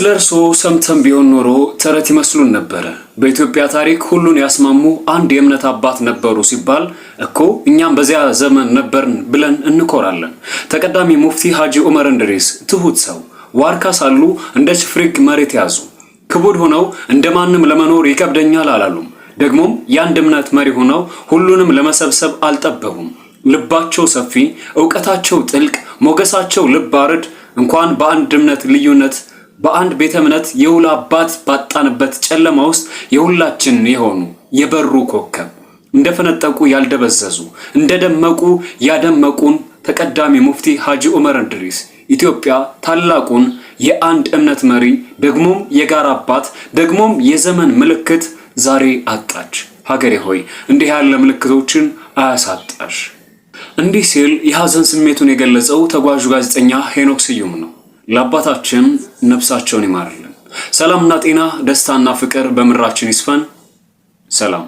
ስለ እርስዎ ሰምተን ቢሆን ኖሮ ተረት ይመስሉን ነበረ። በኢትዮጵያ ታሪክ ሁሉን ያስማሙ አንድ የእምነት አባት ነበሩ ሲባል እኮ እኛም በዚያ ዘመን ነበርን ብለን እንኮራለን። ተቀዳሚ ሙፍቲ ሀጂ ዑመር እንድሪስ ትሁት ሰው፣ ዋርካ ሳሉ እንደ ችፍርግ መሬት ያዙ። ክቡድ ሆነው እንደማንም ለመኖር ይከብደኛል አላሉም። ደግሞም የአንድ እምነት መሪ ሆነው ሁሉንም ለመሰብሰብ አልጠበቡም። ልባቸው ሰፊ፣ እውቀታቸው ጥልቅ፣ ሞገሳቸው ልብ አርድ፣ እንኳን በአንድ እምነት ልዩነት በአንድ ቤተ እምነት የውል አባት ባጣንበት ጨለማ ውስጥ የሁላችን የሆኑ የበሩ ኮከብ፣ እንደፈነጠቁ ያልደበዘዙ፣ እንደደመቁ ያደመቁን ተቀዳሚ ሙፍቲ ሀጂ ዑመር እንድሪስ፣ ኢትዮጵያ ታላቁን የአንድ እምነት መሪ፣ ደግሞም የጋራ አባት፣ ደግሞም የዘመን ምልክት ዛሬ አጣች። ሀገሬ ሆይ፣ እንዲህ ያለ ምልክቶችን አያሳጣሽ። እንዲህ ሲል የሐዘን ስሜቱን የገለጸው ተጓዡ ጋዜጠኛ ሄኖክ ስዩም ነው። ለአባታችን ነፍሳቸውን ይማርልን። ሰላምና ጤና፣ ደስታና ፍቅር በምድራችን ይስፈን። ሰላም።